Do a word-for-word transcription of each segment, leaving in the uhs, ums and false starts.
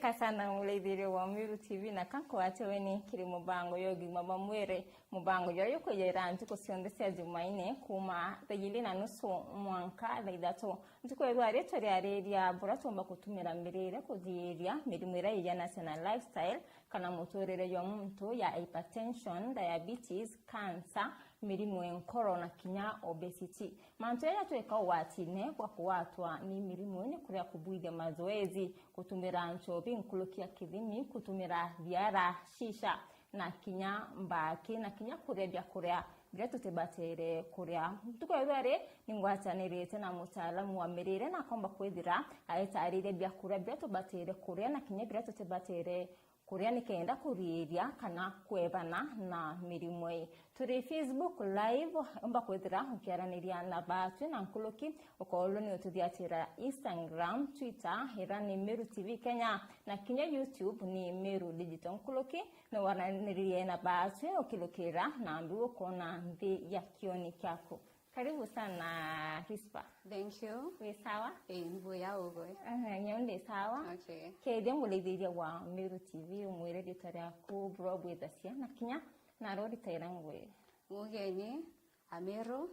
Asante sana muraithiria wa Meru T V, na kankwate weni kiri mubango ya ugima bwa mwiri. Mubango juju jukwijaira ntuku cionthe cia Jumaine kuuma thaa ijiri na nusu mwanka thaa ithatu. Ntuku ya ithwari turiariria buria tuumba kutumira mirire kuthiiria mirimu iria ijanasya na lifestyle kana muturire jwa muntu ya hypertension, diabetes, cancer, mirimu ya nkoro na kinya obesity. Mantu jaja twika ugwatine bwa kugwatwa ni mirimu ni kuria kubwithia mazoezi, gutumira nchobi nkuruki ya kithimi, gutumira thiara, shisha, na kinya mbaki, na kinya kuria biakuria biria tutibatere kuria. Ntuku ya ithwari ningwatanirite na mutaalamu wa mirire na akomba kwithira aitariria biakuria biria tubatere kuria na kinya biria tutibatere kuria nikenda kuriiria kana kwebana na mirimu ii. Turi Facebook live, umba kwithira ukiaraniria na batwi na nkuruki, ukoorwa ni ututhiatira Instagram, Twitter, ira ni Meru T V Kenya, na kinya YouTube ni Meru Digital. Nkuruki, no waraniririe na batwi ukirukira na mbi ukoona nthi ya kioni kiaku. Karibu sana, Rispa. Thank you. Wi sawa? Ii, mbuya ugwe. Aha, nyau ndi sawa. Okay. Kethia muraithiria wa Meru T V, umwire riitwa riaku, buria ubwithasia, na kinya naro uritaira ngugi. Ngugeni, Ameru,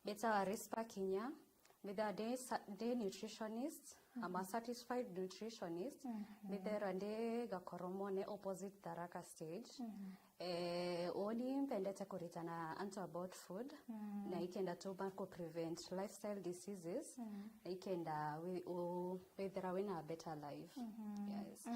mbitawa Rispa Kinya, mbithawa ndi sa-, ndi nutritionist, I'm a certified nutritionist, mbithairwa ndi Gakoromone opposite Tharaka Stage. Eh, uuni mpendete kuritana antu about food, na ikenda tuba ku prevent lifestyle diseases, na ikenda wi-, u-, withira wina a better life. Yes.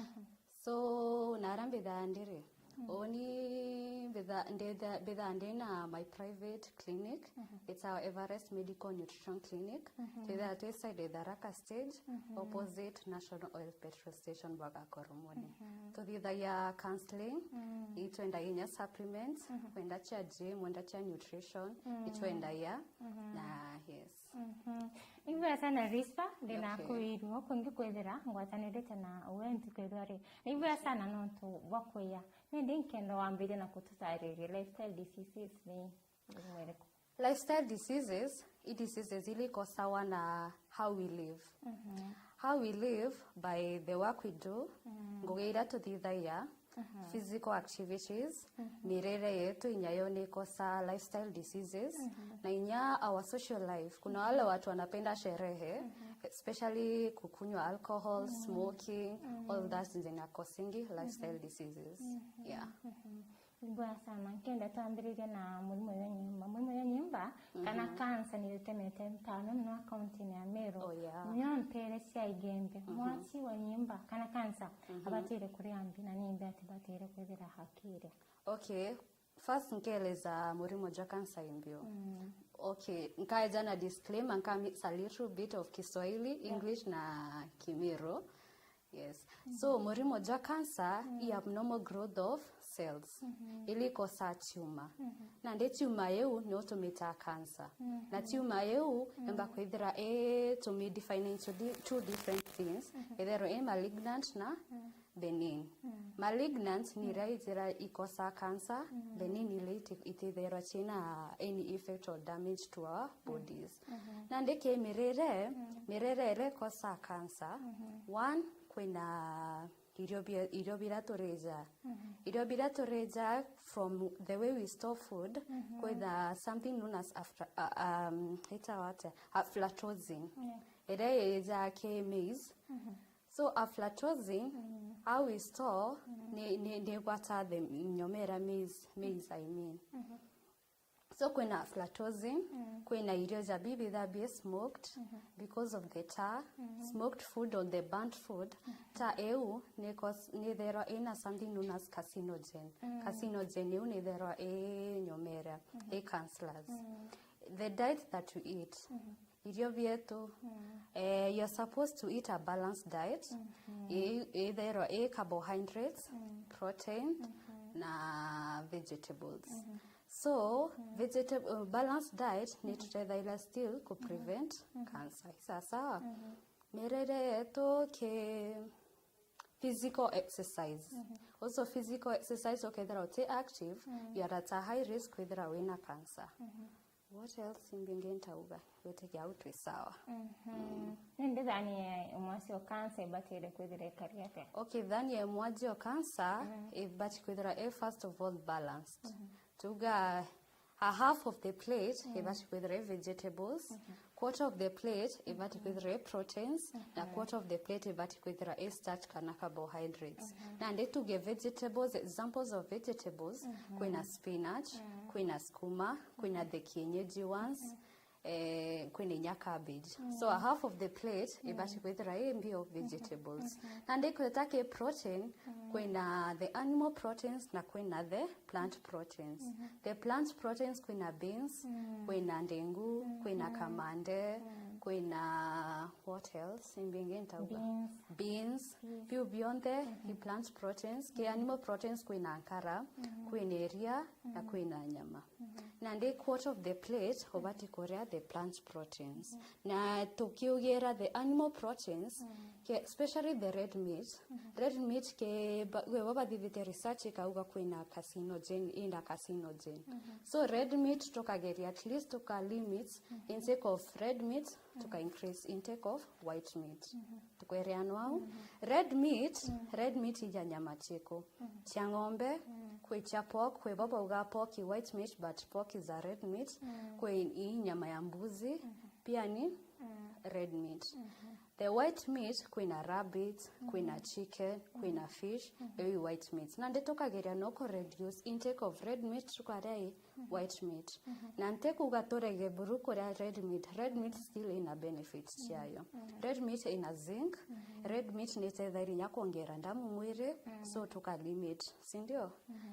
So, nara mbithaa ndiri, uuni mbitha-, nditha-, mbithaa ndina my private clinic, it's our Everest Medical Nutrition Clinic. Twithaa twi side Tharaka Stage, opposite National Oil Petrol Station bwa Gakoromone. Tuthithagia counseling, itwendagia inya supplements, wenda cia gym, wenda cia nutrition, itwendagia. Na yes. Ni bwega sana Rispa, ndina Okay. kwirwo kungi kwithira ngwatanirite na we ntuku ithwari. Ni bwega sana nontu bwa kwia. Nindi nkenda wambirie na kututariria lifestyle diseases ni mirimu iriku? Lifestyle diseases, i diseases iria ikosawa na how we live. How we live by the work we do, ngugi iria tuthithagia, physical activities, mirire yetu inya yo ni ikosa lifestyle diseases, na inya our social life. Kuna wale watu wanapenda sherehe, especially kukunywa alcohol, smoking, all that zinakosingi lifestyle diseases. Yeah. Ni bwega sana. Nkenda twambiririe na murimo jwa nyimba. Murimo jwa nyimba, kana cancer ni utemete ntano mono kaunti-ini ya Meru. Oh, yeah. Nio ntere cia Igembe. Mwati wa nyimba, kana cancer, abatire kuria mbi, na ni mbi atibatire kwithira akiria? Okay. First, nkeeleza murimo jwa cancer imbio. Okay, nkaeja na disclaimer, nka mix a little bit of Kiswahili, English na Kimiru. Yes. So, murimo jwa cancer i abnormal growth of cells. Ili ikosa tumor. Nandi tumor iu nio tumitaga cancer. Na tumor iu yomba kwithira itumi define into di-, two different things. Itherwa i malignant na benign. Malignant ni iria ithira ikosa cancer, benign iria iti-, ititherwa ciina any effect or damage to our bodies. Nandi ki mirire, mirire iria ikosa cancer, one, kwina irio bia-, irio biria turija. Irio biria turija, from the way we store food, kwina something known as afla-, uh, um, itawa atia? Aflatoxin. Iria ija ki maize. So aflatoxin, how we store, ni, ni, ni gwata the nyomera maize, maize, I mean. So kwina aflatoxin, kwina irio ja bibitha bi smoked because of the tar, smoked food or the burnt food. Tar iu ni cause, ni therwa ina something known as carcinogen. Carcinogen iu ni therwa i nyomera, i cancerous. The diet that we eat, irio bietu, eh, you're supposed to eat a balanced diet. I-, itherwa i carbohydrates, protein, na vegetables. So, vegeta-, uh, balanced diet ni tutethaira still ku prevent cancer. Sawa sawa? Mirire yetu ki physical exercise. Also, physical exercise, ukethira uti active, you are at a high risk kwithira wina cancer. What else imbi ingi ntauga? Gwitikia au twi sawa. Mhm. Nindi thani ya imwe cio cancer ibatire kwithira ikari atia? Okay, thani ya imwe cio cancer ibati kwithira i first of all balanced. Tuga a half of the plate ibati kwithira i vegetables, quarter of the plate ibati kwithira i proteins, na quarter of the plate ibati kwithira i starch kana carbohydrates. Nandi tuge vegetables, examples of vegetables, kwina spinach, kwina skuma, kwina the kienyeji ones, eh, kwina inya cabbage. So a half of the plate ibati kwithira i mbio vegetables. Nandi kwita ki protein, kwina the animal proteins na kwina the plant proteins. The plant proteins kwina beans, kwina ndengu, kwina kamande, kwina what else? Imbi ingi ntauga? Beans. Beans. Biu bionthe i plant proteins. Ki animal proteins kwina nkara, kwina iria, na kwina nyama. Nandi quarter of the plate ubati kuria the plant proteins. Na tukiugira the animal proteins, ke, especially the red meat, red meat ke ba- we babathithite research ikauga kwina carcinogen, ina carcinogen. So red meat tukageria at least tuka limit intake of red meat, tuka increase intake of white meat. Tukwereanwa au? Red meat, red meat ija nyama chiku? Chia ng'ombe, kwi chia pork, kwi bo bauga pork i white meat, but pork is a red meat. Kwi i nyama ya mbuzi, pia ni red meat. The white meat, kwina rabbit, kwina chicken, kwina fish, iyo i white meat. Nandi tukageria no ku reduce intake of red meat, tukaria i white meat. Na ntikuuga turege buru kuria red meat. Red meat still ina benefits ciayo. Red meat ina zinc. Red meat ni itethagiria inya kwongera ndamu mwiri, so tuka limit, si ndio?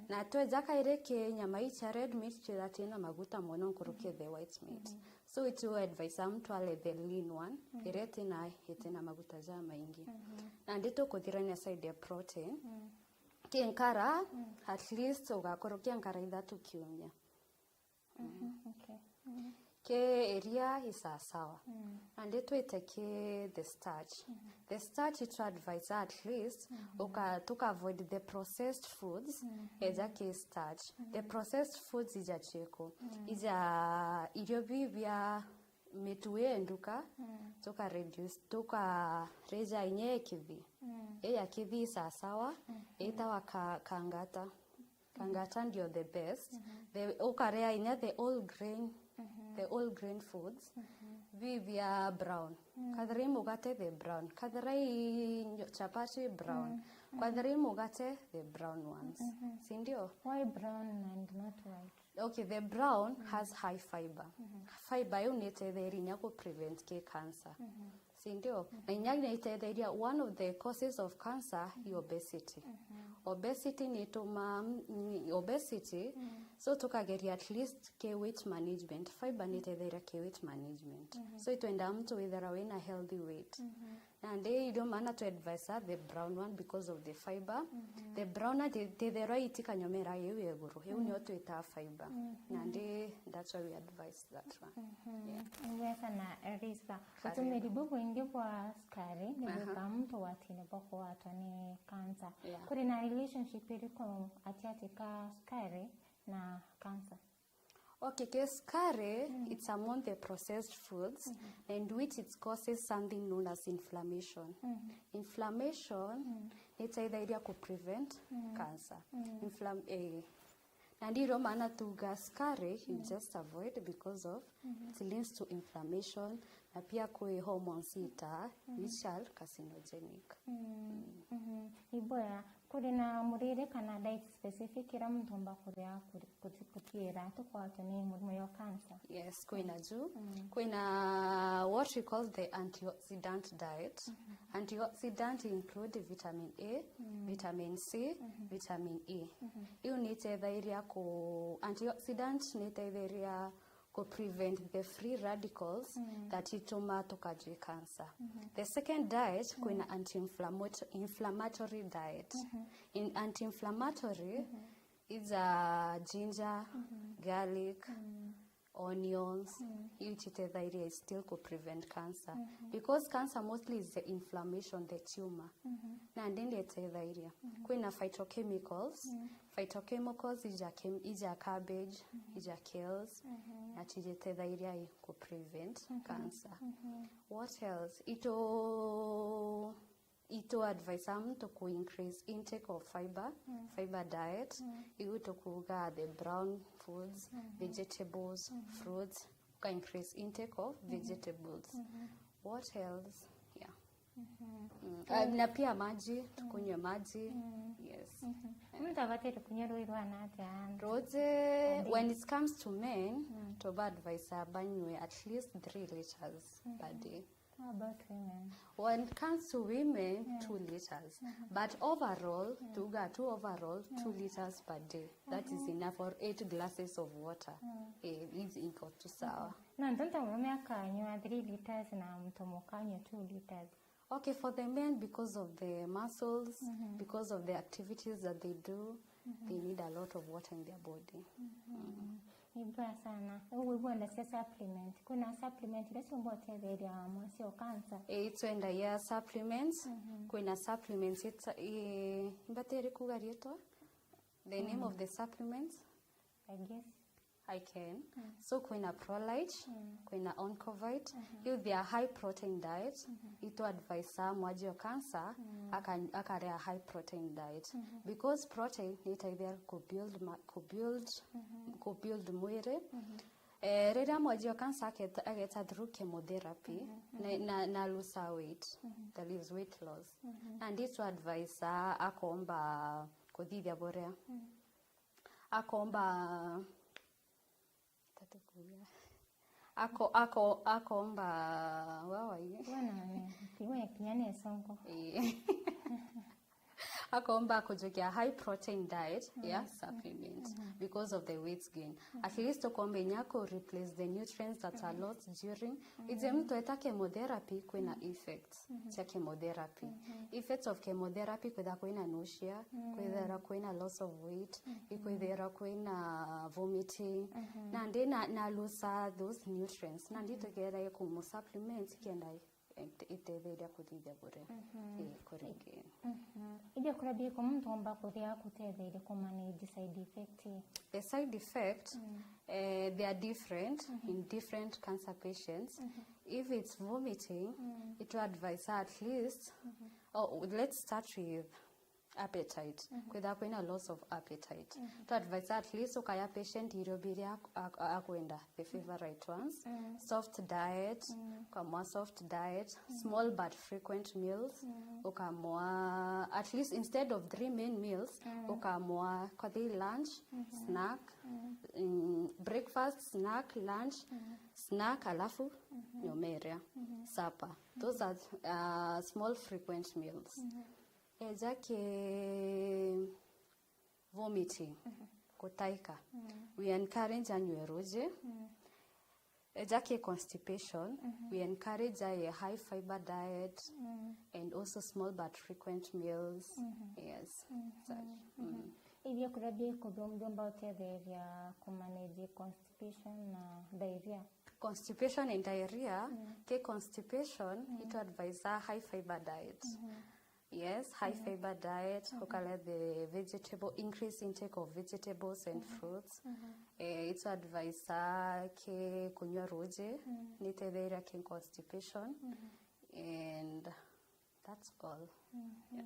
Na tweja kairi ki nyama ii cia red meat, twithira twina maguta mono nkuruki the white meat. So itu advise mtu ale the lean one, iria itina, itina maguta jamaingi. Nandi tukuthirania side ya protein. Ki nkara, at least ugakurukia nkara ithatu kiumia. Mhm, okay. Mhm. Ki iria i sawasawa. Nandi twite ki the starch. The starch itu advise at least uka, tuka avoid the processed foods, eja ki starch. The processed foods ija chiku? Ija irio bi bia mitu i nduka, tuka reduce, tuka reja inya ikithi. Iya kithi i sawasawa, itawa ka, kangata. Kangata ndio the best. The, ukaria inya the all grain, the all grain foods. Bi bia brown. Kathira i mugate, the brown. Kathira i nyo- chapati, brown. Kathira i mugate, the brown ones. Si ndio? Why brown and not white? Okay, the brown has high fiber. Fiber iu ni itetheria inya ku prevent ki cancer. Si ndio? Na inya ni itetheria, one of the causes of cancer i obesity. Obesity ni ituma, mm, obesity, so tukageria at least ki weight management. Fiber ni itetheria ki weight management. So itwenda mtu withira wina healthy weight. Nandi irio maana tu advise the brown one because of the fiber. The brown one ti- titherwa iti kanyomera iu ya iguru. Iu nio twita fiber. Nandi that's why we advise that one. Yeah. Igweta na Rizka. Karibu. Utumiri bubwingi bwa sukari ni Aha. bwika muntu watine bwa kuwatwa ni cancer. Yeah. Kuri na relationship iriku atiati ka sukari na cancer? Okay, ke sukari, it's among the processed foods, and which it causes something known as inflammation. Inflammation ni iteithairia ku prevent cancer. Inflam eh, na ndiro maana tuga sukari, you just avoid because of it links to inflammation, na pia kwi hormones ita which are carcinogenic. Iboya, kuri na murire kana diet specific ira muntu omba kuria kuri- kuti- kutiira tukwatwe ni murimo yo cancer? Yes, kwina ju. Kwina what we call the antioxidant diet. Antioxidant include vitamin A, vitamin C, vitamin E. Iu ni itethairia ku, antioxidant ni itethairia ku prevent the free radicals that ituma tukajwi cancer. The second diet, kwina anti-inflammatory diet. In anti-inflammatory is a ginger, garlic, onions, iu itethairia still ku prevent cancer. Because cancer mostly is the inflammation, the tumor. Nandi ndio itethairia. Kwina phytochemicals. Phytochemicals ija chem-, ija cabbage, ija kales, na cijitethairia i ku prevent cancer. What else? Itu itu advise muntu ku increase intake of fiber, fiber diet. Iu tukuuga the brown foods, vegetables, fruits, uka increase intake of vegetables. What else? Yeah. Mm. Ah, na pia maji, tukunywe maji. Yes. Muntu abatire kunywa ruuji rwana atia? Ruuji, when it comes to men, tuba advise banywe at least three liters per day. How about women? When it comes to women, two liters. But overall, tuga tu overall, two liters per day. That is enough, or eight glasses of water. Eh, is iko tu sawa. Na ntonta murume akanywa three liters na muntu muka anywa two liters. Okay, for the men, because of the muscles, because of the activities that they do, they need a lot of water in their body. Ni bwega sana. Ugu ibwenda cia supplement. Kwina supplement iria ciumba utetheria mwacio cancer. Eh, itwenda ya supplements. Kwina supplements ita, eh, mbatiri kuga rietwa? The name of the supplements? I guess. I can. So kwina Prolite, kwina Oncovite. Iu they are high protein diet. Itu advise mwacio cancer aka-, akarea high protein diet. Because protein ni iteithia ku build ma-, ku build, ku build mwiri. Eh, riria mwacio cancer aketa, ageta through chemotherapy, na, na, na lose weight, that is weight loss. Nandi itu advise akomba kuthithia buria. Akomba, tatukuya. Ako, ako, akomba, wawa ii. Bwana, tiwe kinya ni songo. Ii. Akomba kujukia high protein diet, yeah, supplement, because of the weight gain. At least ukomba inya ku replace the nutrients that are lost during. Ije muntu eta chemotherapy, kwina effects cia chemotherapy. Effects of chemotherapy, kwithira kwina nausea, kwithira kwina loss of weight, ikwithira kwina vomiting. Nandi na, na lose those nutrients. Nandi tugeera kumu supplement kenda ite-, itetheria kuthithia buria. Eh, kuringin. Ija kuria biko muntu omba kuria kutetheria ku manage side effect. The side effect, eh, they are different in different cancer patients. If it's vomiting, itu advise at least, oh, let's start with appetite. Kwithira kwina loss of appetite. Tu advise at least ukaya patient irio biria ak-, ak-, akwenda, the favorite ones. Soft diet, ukamwa soft diet, small but frequent meals, ukamwa at least instead of three main meals, ukamwa kwa the lunch, snack, mm, breakfast, snack, lunch, snack, alafu nyomeria, supper. Those are, uh, small frequent meals. Eja ki vomiting, gutaika, we encourage anywe ruji. Eja ki constipation, we encourage a high fiber diet and also small but frequent meals. Yes. Such. Ithia kuria bikuthumthumba utetheria ku manage constipation na diarrhea. Constipation and diarrhea, ki constipation, itu advise a high fiber diet. Yes, high fiber diet, ukala the vegetable, increase intake of vegetables and fruits. Eh, itu advise a ki kunywa ruji, ni tetheria ki constipation. And that's all. Yeah.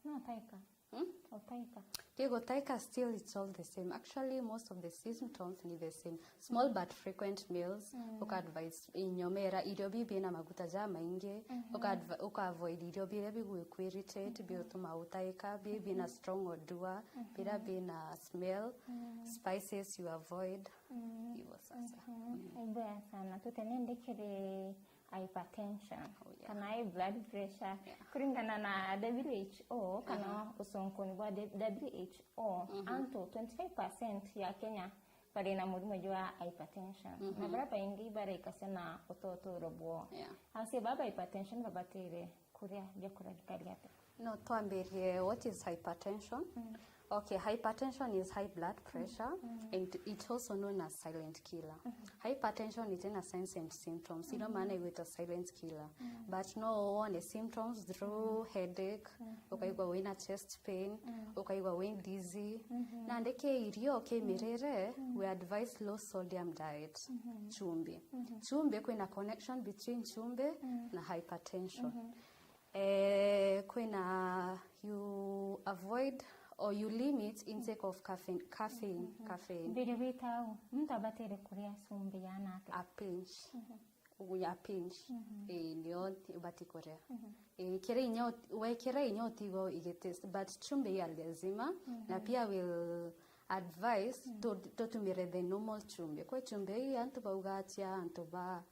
No taika. Hmm? Utaika. Ki gutaika, still it's all the same. Actually, most of the symptoms ni the same. Small but frequent meals. Uka advise inyomera irio bi bina maguta ja maingi. Uka advi-, uka avoid irio biria bigwiku irritate, biutuma utaika, bi bina strong odor, biria bina smell, spices you avoid. Hivyo sasa. Ibwega sana. Tutenende kiri hypertension, oh, yeah, kana high blood pressure. Yeah. Kuringana na W H O, kana ucunkuni bwa W H O, antu twenty-five percent ya Kenya bari na murimo jwa hypertension. Na baria baingi baraikacia na utotoro bwoo. Yeah. Acio baba hypertension babatire kuria biakuria bikari atia? No twambirie what is hypertension. Okay, hypertension is high blood pressure, and it also known as silent killer. Hypertension itina signs and symptoms, ino maana igwitwa silent killer. But no wone symptoms through headache, ukaigua wina chest pain, ukaigua wi dizzy. Nandi ki irio ki mirire, we advise low sodium diet, chumbi. Chumbi, kwina connection between chumbi na hypertension. Eh, kwina, you avoid or you limit intake of caffeine, caffeine, caffeine. Mbere witau, muntu abatire kuria chumbi yana atia? A pinch. Uguya pinch. Eh, nio ubati kuria. Eh, kira inya ut-, wekira inya utigo igitaste, but chumbi ya lazima, na pia will advise tu-, tutumire the normal chumbi. Kwi chumbi ii antu bauga atia, antu ba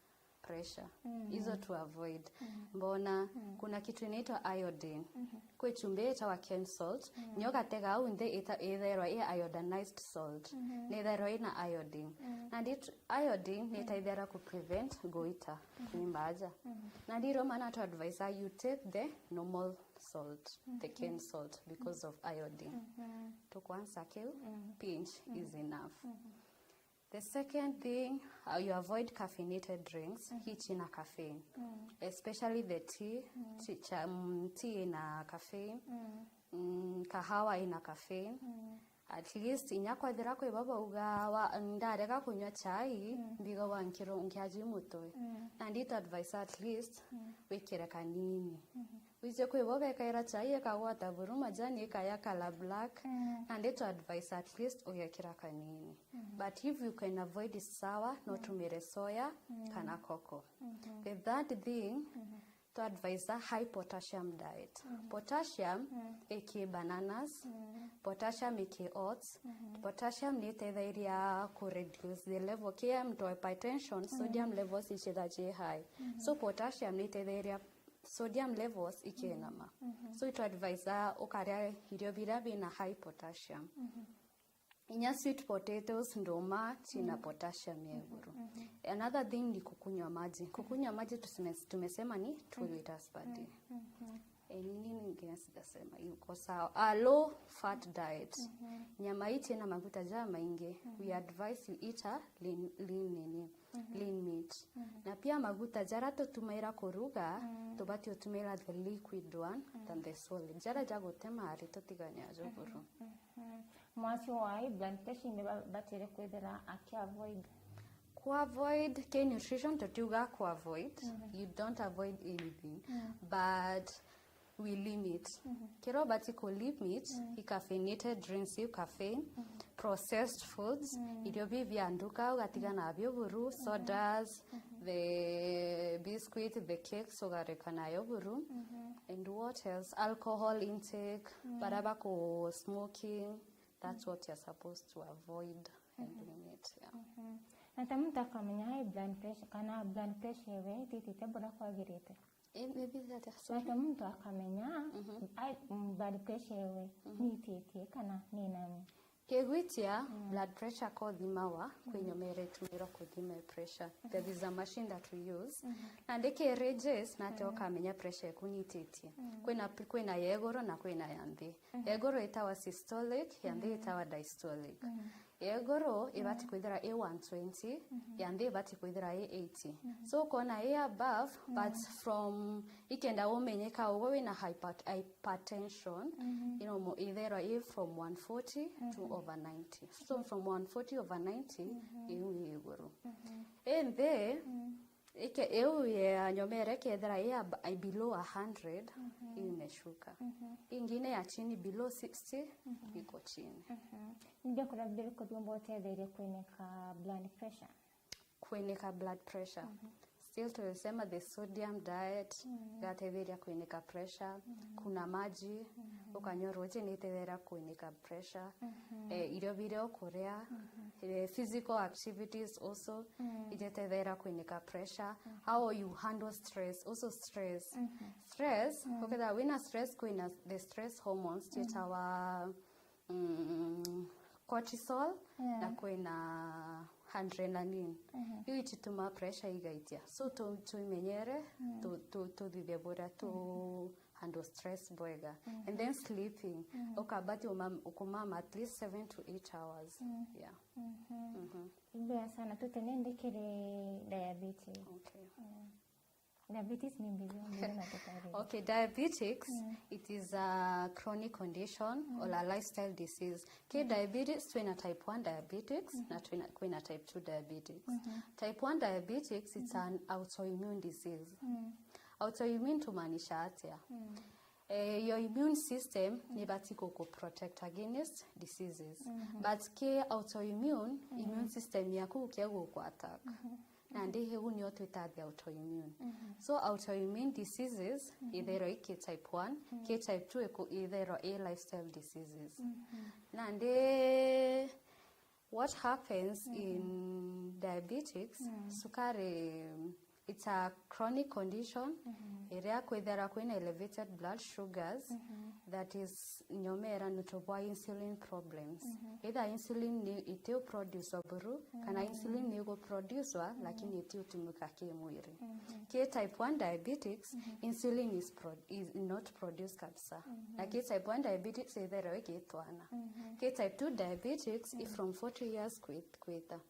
pressure. Hizo to avoid. Mbona, kuna kitu inaitwa iodine. Kwi chumbi itawa Kensalt. Nio gatega au nthi ita-, itherwa i iodinized salt. Nitherwa ina iodine. Na ndi iodine nitaitherwa ku prevent goiter, ni mbaja. Na ndiro maana to advise you take the normal salt, the Kensalt, because of iodine. To kwanza kiu, pinch is enough. The second thing, uh, you avoid caffeinated drinks, hii china caffeine. Especially the tea, chi-, cha, mm, tea ina caffeine, mm, kahawa ina caffeine. At least, inya kwethira kwi baba uga wa, ndarega kunywa chai, mbiga wa nkiro nkiaji mutwe. Na ndito advice at least, wikire kanini. Wije kwi bo bekaira chai ikagwata buru majani ikaya color black, na ndi to advise at least ugekira kanini. But if you can avoid it, sawa, no tumire soya kana cocoa. The third thing, to advise a high potassium diet. Potassium iki bananas, potassium iki oats, potassium ni itethairia ku reduce the level kia mtu wa hypertension, sodium levels ichitha chi high. So potassium ni itethairia sodium levels ikiinama. So itu advise a ukaria irio biria bina high potassium. Inya sweet potatoes, nduma, china potassium ya iguru. Another thing ni kukunywa maji. Kukunywa maji tuseme-, tumesema ni two liters per day. Eh, ni nini ingine sijasema? Iko sawa. A low fat diet. Nyama ichina maguta ja maingi. We advise you eat a lean, lean nini. Lean meat. Na pia maguta jara tutumaira kuruga, tubati utumaira the liquid one than the solid. Jara ja gutema ari tutigania jo buru. Mwasi wa high blood pressure ni ba-, batire kwithira aki avoid. Ku avoid, ke nutrition tutiuga ku avoid, you don't avoid anything. But we limit. Kira ubati ku limit, i caffeinated drinks, i caffeine, processed foods, irio bi bia nduka, ugatiga nabio buru, sodas, the biscuit, the cakes, ugareka nayo buru. And what else? Alcohol intake, bara baku smoking, that's what you're supposed to avoid and limit, yeah. Na ta muntu akamenya high blood pressure, kana blood pressure iwe ititite buria kwagirite. Eh, maybe that is Na ta muntu akamenya, ai, mm, blood pressure iwe ni ititie kana ni nani. Kigwitia, blood pressure ko thimawa, kwi nyomere itumirwa kuthima pressure. There is a machine that we use. Na ndiki ranges, na te ukamenya pressure eku ni ititie. Kwina, kwina ya iguru na kwina ya nthi. Ya iguru itawa systolic, ya nthi itawa diastolic. Ya iguru ibati kwithira i one twenty, ya nthi ibati kwithira i eighty. So ukona i above, but from, ikenda umenyeka ugwe wina hyper-, hypertension, you know, mo-, itherwa i from one forty to over ninety. So from one forty over ninety, iu i iguru. I nthi, ike, iu ya nyomere kethira i ab-, i below a hundred, iu imeshuka. Ingine ya chini below sixty, iko chini. Ni biakuria biriku biumba utetheria kwinika blood pressure? Kwinika blood pressure. Still tulisema the sodium diet igatetheria kwinika pressure. Kuna maji, ukanywa ruji ni itetheria kwinika pressure. Eh, irio biria ukuria, eh, physical activities also, ijetetheria kwinika pressure. How you handle stress, also stress. Stress, ukethira wina stress, kwina the stress hormones, cietawa, mm, cortisol, na kwina adrenaline. Iu itituma pressure igaitia. So tu-, tuimenyere, tu-, tu-, tuthithie buria tu-, and stress bwega. And then sleeping. Ukabati umam-, ukumama at least seven to eight hours. Yeah. Mhm. Ibwega sana, tutene ndikiri diabetes. Okay. Diabetes ni mbithi, mbithi na tutari. Okay, diabetics, it is a chronic condition or a lifestyle disease. Ki diabetes, twina type one diabetics na twina, kwina type two diabetics. Type one diabetics, it's an autoimmune disease. Autoimmune tumaanisha atia? Eh, your immune system ni bati kuku protect against diseases. But ki autoimmune, immune system yaku gukia guku attack. Nandi iu nio twitaga autoimmune. So autoimmune diseases, itherwa i ki type one, ki type two iku-, itherwa i lifestyle diseases. Nandi what happens in diabetics, sukari, it's a chronic condition, iria kwithira kwina elevated blood sugars, that is nyomera nontu bwa insulin problems. Either insulin ni itiu produce buru, kana insulin ni iguproducwa, lakini itiu tumika ki mwiri. Ki type one diabetics, insulin is, pro-, is not produced kabisa. Na ki type one diabetics itherwa igitwana. Ki type two diabetics i from forty years kwit-, kwita.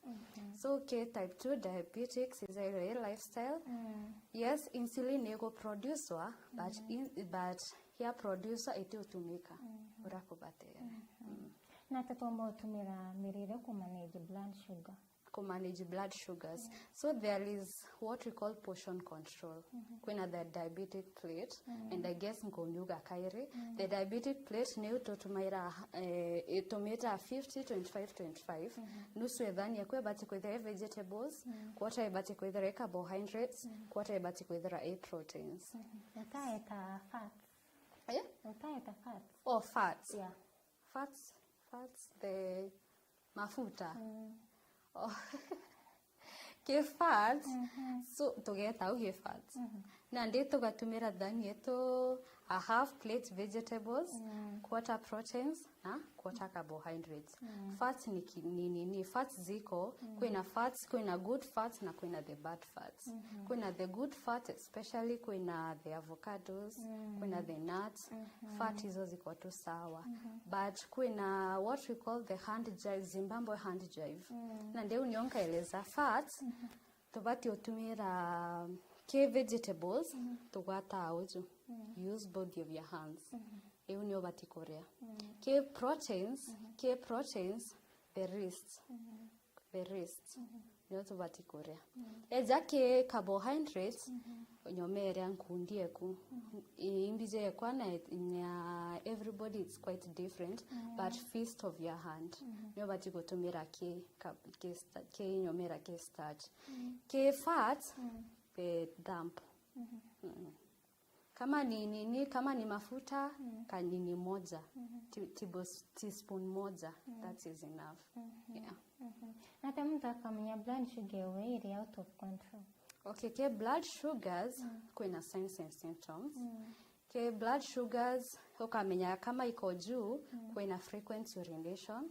So ki type two diabetics itherwa i lifestyle. Yes, insulin ni iguproducwa, but in, but ya producer itiutumika uria kubatire. Na atia twomba utumira mirire ku manage blood sugar? Ku manage blood sugars. So there is what we call portion control. Kwina the diabetic plate, and I guess nkumiuga kairi. The diabetic plate niu tutumaira, eh, itumita fifty, twenty-five, twenty-five. Nusu ethania kwi ibati kwithira i vegetables, quarter ibati kwithira i carbohydrates, quarter ibati kwithira i proteins. Utaeta fats. Eh? Utaeta fats. Oh, fats. Yeah. Fats, fats, the mafuta. Oh. Ki fats, so tugeta au ki fats. Nandi tugatumira thani yetu a half plate vegetables, quarter proteins, na quarter carbohydrates. Fats ni ki-, ni, ni, ni fats ziko, kwina fats, kwina good fats na kwina the bad fats. Kwina the good fat, especially kwina the avocados, kwina the nuts. Fat izo ziko tu sawa. But kwina what we call the hand jive, Zimbabwe hand jive. Na ndiu nio nkaeleza fats, tubati utumira ki vegetables, tugwataa uju. Use both of your hands. Iu nio ubati kuria. Ki proteins, ki proteins, the wrist. The wrist. Nio tubati kuria. Eja ki carbohydrates, nyomera nkundi eku. I-, imbiji ekwa na, na everybody it's quite different, but fist of your hand. Nio ubati gutumira ki ka-, ki sta-, ki nyomera ki starch. Ki fat, the dump. Kama ni nini, kama ni mafuta, kanini moja. Ti-, tibos-, teaspoon moja. That is enough. Yeah. Na atia muntu akamenya blood sugar ewe iri out of control? Okay, ki blood sugars, kwina signs and symptoms. Ki blood sugars, ukamenya kama iko juu, kwina frequent urination.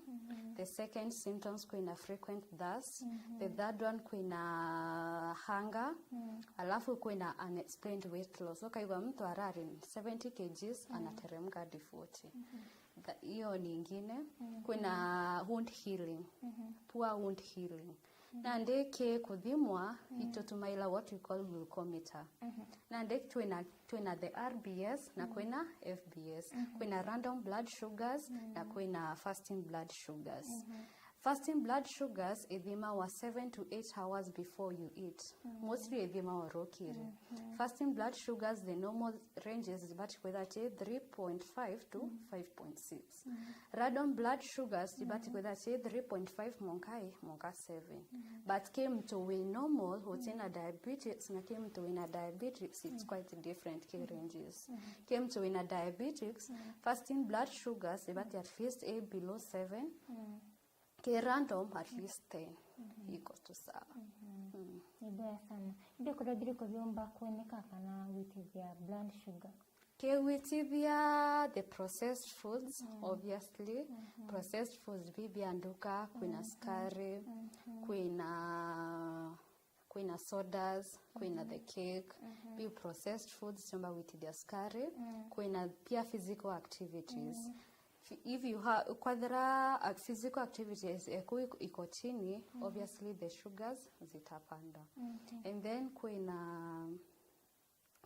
The second symptoms, kwina frequent thirst. The third one, kwina hunger. Alafu kwina unexplained weight loss. Ukaigua mtu arari seventy kgs, anateremka hadi forty. Tha-, hiyo ni ingine. Kwina wound healing. Poor wound healing. Nandi ki kuthimwa, itutumaira what we call glucometer. Nandi twina, twina the R B S na kwina F B S. Kwina random blood sugars na kwina fasting blood sugars. Fasting blood sugars ithimawa seven to eight hours before you eat. Mostly ithimawa rukiri. Fasting blood sugars, the normal ranges, ibati kwithira ci three point five to five point six. Random blood sugars ibati kwithira ci three point five monka i, monka seven. But ki mtu wi normal, utina diabetes, na ki mtu wina diabetes, it's quite different ki ranges. Ki mtu wina diabetes, fasting blood sugars ibati at least i below seven. Ki random, at least ten. Iko tu sawa. Ni bwega sana. Indi kuria biriku biumba kwoneka kana gwitithia blood sugar? Ki gwitithia the processed foods, obviously. Processed foods bi bia nduka, kwina sukari, kwina, kwina sodas, kwina the cake, biu processed foods, ciomba gwitithia sukari, kwina pia physical activities. Fi- if you ha- kwethira ac- physical activities eku iko- iko chini, obviously the sugars zitapanda. And then kwina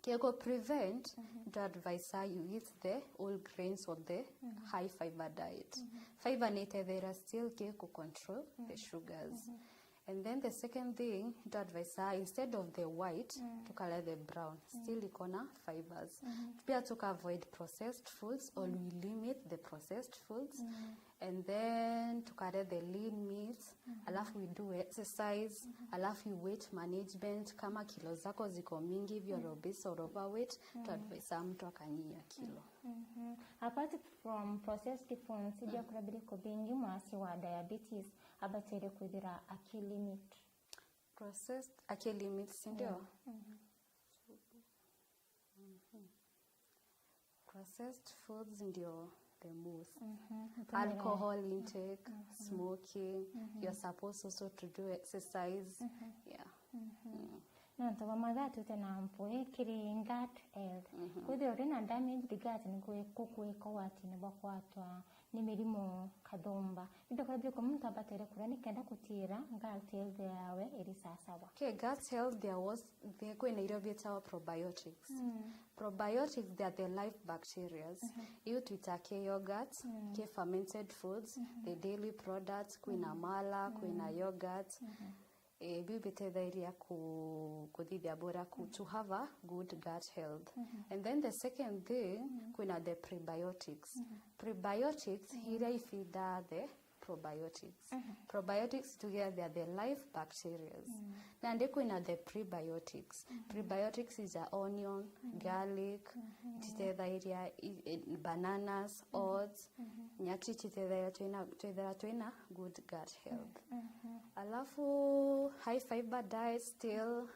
kiego prevent, to advise her you eat the whole grains or the high fiber diet. Fiber ni itetheira still ki ku control the sugars. And then the second thing to advise her, instead of the white, tukale the brown, still iko na fibers. Pia tuka avoid processed foods or we limit the processed foods. And then tukare the lean meals, alafu we do exercise, alafu weight management, kama kilo zako ziko mingi, if you're obese or overweight, to advise mtu akanyia kilo. Apart from processed foods, biakura biriko bingi mwasi wa diabetes abatere kwithira aki limit? Processed, aki limit, si ndio? Processed foods ndio the most. Alcohol intake, smoking, you're supposed also to do exercise. Yeah. Nontu bwa mathaa twite na mpwi kiri gut health. Kwithirwa uri na damaged gut ni kukwika ugwatini bwa kwatwa ni mirimo kathumba. Biakura biriko muntu abatere kuria nikenda gutiira gut health yawe iri sasawa? Okay, gut health there was, there kwina irio bietawa probiotics. Probiotics, they are the live bacterias. Iu twita ki yogurt, ki fermented foods, the dairy products, kwina mala, kwina yogurt. Eh, biu bitethairia ku- kuthithia bora ku- to have a good gut health. And then the second thing, kwina the prebiotics. Prebiotics iria ifeedaa the probiotics. Probiotics tugia they are the live bacterias. Nandi kwina the prebiotics. Prebiotics is a onion, garlic, ititethairia i- i- bananas, oats, nyati ititethairia twina- twithira twina good gut health. Alafu high fiber diet still,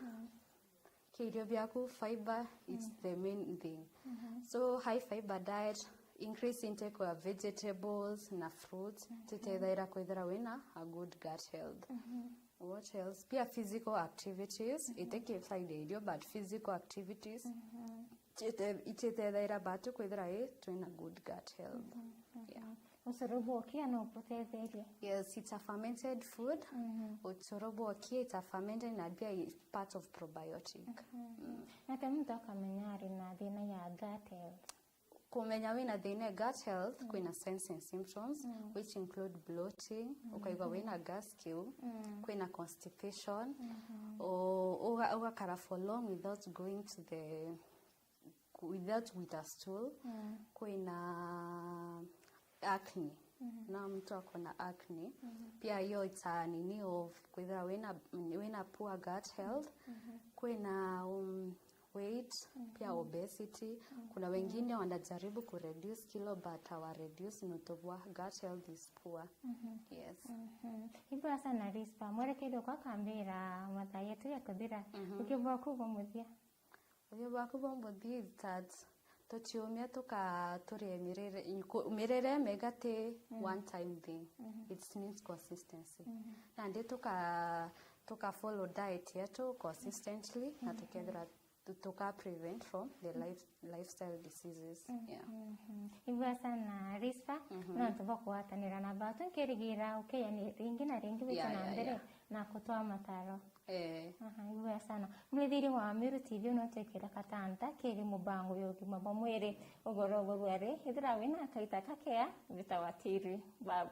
ki irio biaku, fiber is the main thing. So high fiber diet, increase intake of vegetables na fruits, titethaira kwithira wina a good gut health. What else? Pia physical activities, iti ki side ya irio, but physical activities, chite- ichitethaira batu kwithira i twina good gut health. Yeah. Ucuru bwa ukia no butetherie? Yes, it's a fermented food. Ucuru bwa ukia, it's a fermented na pia it's part of probiotic. Nake muntu akamenya ari na thina ya gut health? Kumenya wina thina ya gut health, kwina signs and symptoms, which include bloating, ukaigua wina gas kiu, kwina constipation, o- uga- ugakara for long without going to the without with a stool, kwina acne. Na mtu ako na acne, pia hiyo it's a nini of kwithira wina, wina poor gut health, kwina um, weight, pia obesity. Kuna wengine wanajaribu kureduce kilo but hawa reduce nontu bwa gut health is poor. Yes. Ibwega sana Rispa, mwerekerio kwa kambira mathaa yetu ya kuthira, ukio bwaku bwa muthia? Ukio bwaku bwa muthia is that tuchiumia tuka- turie mirire, ku- mirire mega ti one time thing. It means consistency. Nandi tuka- tuka follow diet yetu consistently na tukethira tu- tuka prevent from the life, lifestyle diseases. Yeah. Ibwega sana Rispa, nontu bwa kugwatanira na batu, nkirigira ukeya ni ringi na ringi wite na mbere na kutwaa mataro. Eh. Aha, ibwega sana. Mwithiri wa Meru T V no twikire katanta kiri mubango ya ugima bwa mwiri. Ugoro ugoro ari, ithira wina kaita kakea, bita wa tiri. Bab.